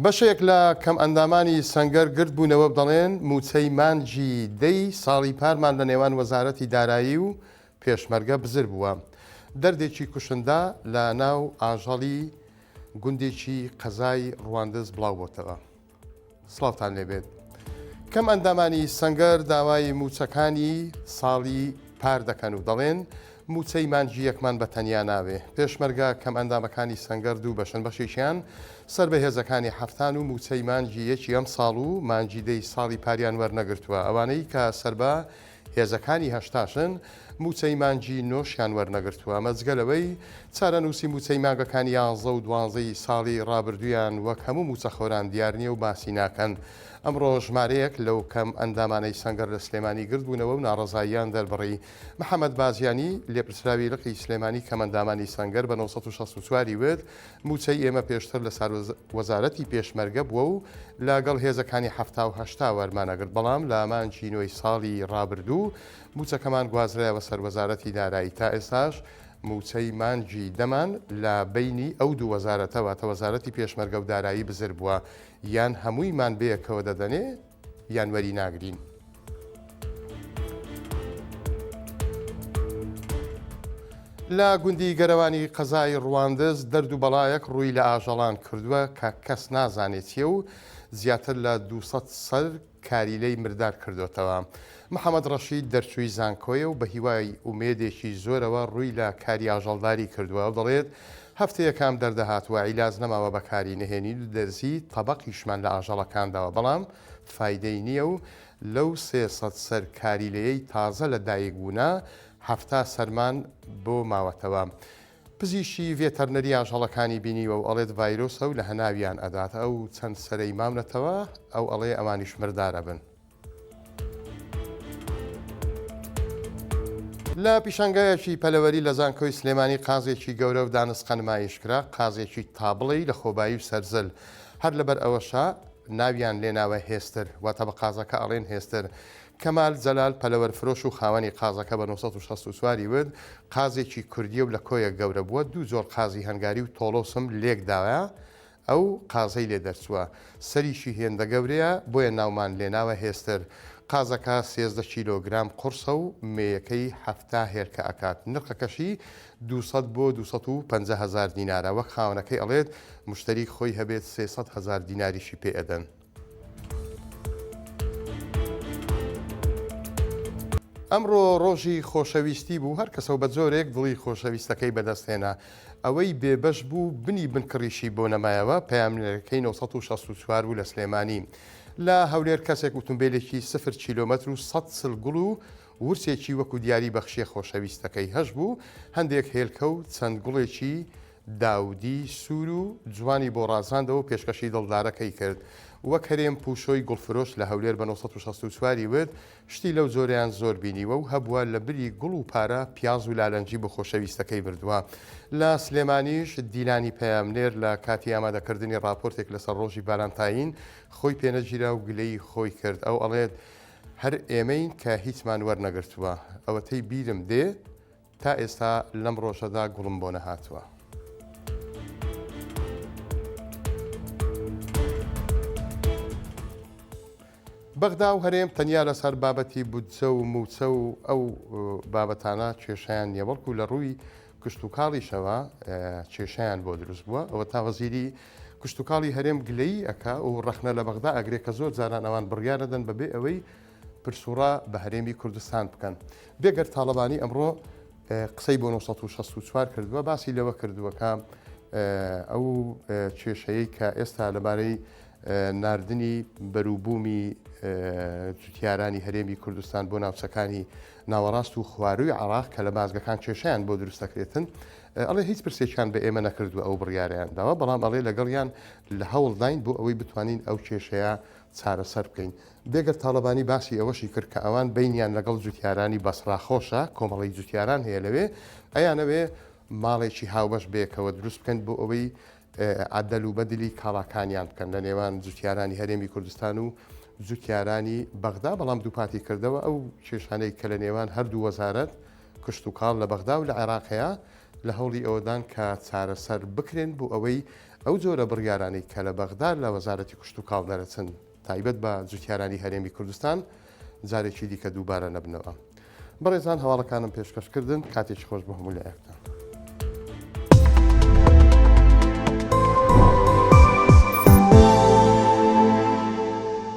بەشێک لە کەمئەندامانی سەنگەر گردبوونەوە و دەڵێن، مووچەی مانگی دەی ساڵی پارمان لە نێوان وەزارەتی دارایی و پێشمەرگە بزر بووە. دەردێکی کوشندە لە ناو ئاژەڵی گوندێکی قەزای ڕواندز بڵاوبۆتەوە. سڵاوتان لێبێت. کەم ئەندامانی سەنگەر داوای مووچەکانی ساڵی پار دەکەن و دەڵێن، مووچەی مانگی یەکمان بە تەنیا ناوێ. پێشمەرگە کەم ئەندامەکانی سەنگەر دوو بەشن بەشێکیان سەر بە هێزەکانی حەفتان و مووچەی مانگی یەکی ئەمساڵ و مانگی دەی ساڵی پاریان وەرنەگرتووە ئەوانەی کە سەر بە هێزەکانی هەشتاشن مووچەی مانگی نۆشیان وەرنەگرتووە، ئەمە جگە لەوەی چارەنووسی مووچەی مانگەکانی یانزە و دوانزەی ساڵی ڕابردوویان وەک هەموو مووچەخۆران دیار نییە و باسی ناکەن. ئەمڕۆ ژمارەیەک لەو کەم ئەندامانەی سەنگەر لە سلێمانی گردبوونەوە و ناڕەزاییان دەربڕی. محەمەد بازیانی، لێپرسراوی لقی سلێمانی کەمئەندامانی سەنگەر بە 964 ی وت، مووچەی ئێمە پێشتر لە سەر وەزارەتی پێشمەرگە بووە و لە گەڵ هێزەکانی 70 و 80 وەرمانەگرت، بەڵام لە مانگی نۆی ساڵی ڕابردوو مووچەکەمان گوازرایەوە سەر وەزارەتی دارایی، تا ئێستاش مووچەی مانگی دەمان لە بەینی ئەو دوو وەزارەتە واتە وەزارەتی پێشمەرگە و دارایی بزر بووە، یان هەموویمان بەیەکەوە دەدەنێ یان وەری ناگرین. لە گوندی گەرەوانی قەزای ڕواندز دەرد و بەڵایەک ڕووی لە ئاژەڵان کردووە کە کەس نازانێت چییە و زیاتر لە 200 سەر کاریلەی مردار کردۆتەوە. محەمەد ڕەشید دەرچووی زانکۆیە و بە هیوای ئومێدێکی زۆرەوە ڕووی لە کاری ئاژەڵداری کردووە. ئەو دەڵێت، هەفتەیەکە ئەم دەردە هاتووە، عیلاج نەماوە بەکاری نەهێنین و دەرزی تەبەقیشمان لە ئاژەڵەکان داوە، بەڵام فایدەی نییە و لەو 300 سەر کاریلەیەی تازە لە دایک بوونە، 70 سەرمان بۆ ماوەتەوە. پزیشکی ڤێتەرنەری ئاژەڵەکانی بینیوە و ئەڵێت ڤایرۆسە و لە هەناویان ئەدات، ئەو چەند سەرەی ماونەتەوە ئەو ئەڵێ ئەوانیش مردار ئەبن. لە پیشانگایەکی پەلەوەری لە زانکۆی سلێمانی قازێکی گەورە و دانسقە نمایش کرا، قازێکی تابڵێی لە خۆبایی و سەرزل، هەر لەبەر ئەوەشە ناویان لێناوە هێستر، واتە بە قازەکە ئەڵێن هێستر. کەمال جەلال پەلەوەر فرۆش و خاوەنی قازەکە بە 964 ی وت، قازێکی کوردیە و لە کۆیە گەورە بووە، دوو جۆر قازی هەنگاری و تۆڵۆسم لێک داوە، ئەو قازەی لێ دەرچووە، سەریشی هێندە گەورەیە، بۆیە ناومان لێناوە هێستر. قازەکە 13 کیلۆگرام قوڕسە و مێیەکەی 70 هێلکە ئەکات، نرخەکەشی 200 بۆ 250 هەزار دینارە، وەک خاوەنەکەی ئەڵێت، مشتەریک خۆی هەبێت 300 هەزار دیناریشی پێ ئەدەن. ئەمڕۆ ڕۆژی خۆشەویستی بوو، هەر کەسەو بە جۆرێک دڵی خۆشەویستەکەی بەدەست هێنا. ئەوەی بێبەش بوو بنی بنکڕیشی بۆ نەمایەوە، پەیامنێرەکەی 964 بوو لە سلێمانی. لە هەولێر کەسێک ئوتومبێلێکی سفر کیلۆمەتر و 140 گوڵ و ورچێکی وەکو دیاری بەخشیە خۆشەویستەکەی. هەشبوو هەندێک هێلکە و چەند گوڵێکی داودی سوور و جوانی بۆ ڕازاندەوە و پێشکەشی دڵدارەکەی کرد. وەک هەرێم پووشۆی گوڵفرۆش لە هەولێر بە 964 ی وت، شتی لەو جۆرەیان زۆر بینیوە و هەبووە لە بری گوڵ و پارە پیاز و لالەنجی بۆ خۆشەویستەکەی بردووە. لە سلێمانیش دیلانی پەیامنێر لە کاتی ئامادەکردنی ڕاپۆرتێک لەسەر ڕۆژی ڤالانتاین خۆی پێنەگیرا و گلەیی خۆی کرد. ئەو ئەڵێت، هەر ئێمەین کە هیچمان وەرنەگرتووە. ئەوەتەی بیرم دێ تا ئێستا لەم ڕۆژەدا گوڵم بۆ نەهاتووە. بەغدا و هەرێم تەنیا لەسەر بابەتی بودجە و مووچە و ئەو بابەتانە کێشەیان نییە، بەڵکو لە ڕووی کشتوکاڵیشەوە کێشەیان بۆ دروست بووە. ئەوە تا وەزیری کشتوکاڵی هەرێم گلەیی ئەکا و ڕەخنە لە بەغدا ئەگرێ کە زۆر جاران ئەوان بڕیار ئەدەن بەبێ ئەوەی پرسوڕا بە هەرێمی کوردستان بکەن. بێگەرد تاڵەبانی ئەمڕۆ قسەی بۆ 964 کردووە، باسی لەوە کردووە کە ئەو کێشەیەی کە ئێستا لەبارەی ناردنی بەروبوومی جوتیارانی هەرێمی کوردستان بۆ ناوچەکانی ناوەڕاست و خوارووی عراق کە لە بازگەکان کێشیان بۆ دروست دەکرێتن ئەڵێ هیچ پرسێکیان بە ئێمە نەکردووە ئەو بڕیاریان داوە بەڵام ئەڵێ لەگەڵیان لە هەوڵداین بۆ ئەوەی بتوانین ئەو کێشەیە چارەسەر بکەین. بێگەرد تاڵەبانی باسی ئەوەشی کرد کە ئەوان بەینیان لەگەڵ جوتیارانی بەسڕا خۆشە، کۆمەڵەی جوتیاران هەیە لەوێ، ئەیانەوێ ماڵێکی هاوبەش بەیەکەوە دروست بکەن بۆ ئەوەی عەدەل و بەدلی کاڵاکانیان بکەن لە نێوان جوتیارانی هەرێمی کوردستان و جوتیارانی بەغدا، بەڵام دووپاتی کردەوە ئەو کێشانەی کە لە نێوان هەردوو وەزارەت کشتوکاڵ لە بەغدا و لە عێراق هەیە. لە هەوڵی ئەوەدان کە چارەسەر بکرێن بۆ ئەوەی ئەو جۆرە بڕیارانەی کە لە بەغدا لە وەزارەتی کشتوکاڵ دەرەچن تایبەت بە جوتیارانی هەرێمی کوردستان جارێکی دیکە دووبارە نەبنەوە. بەڕێزان هەواڵەکانم پێشکەش کردن کاتێکی خۆش بۆ هەموو لایەکتان.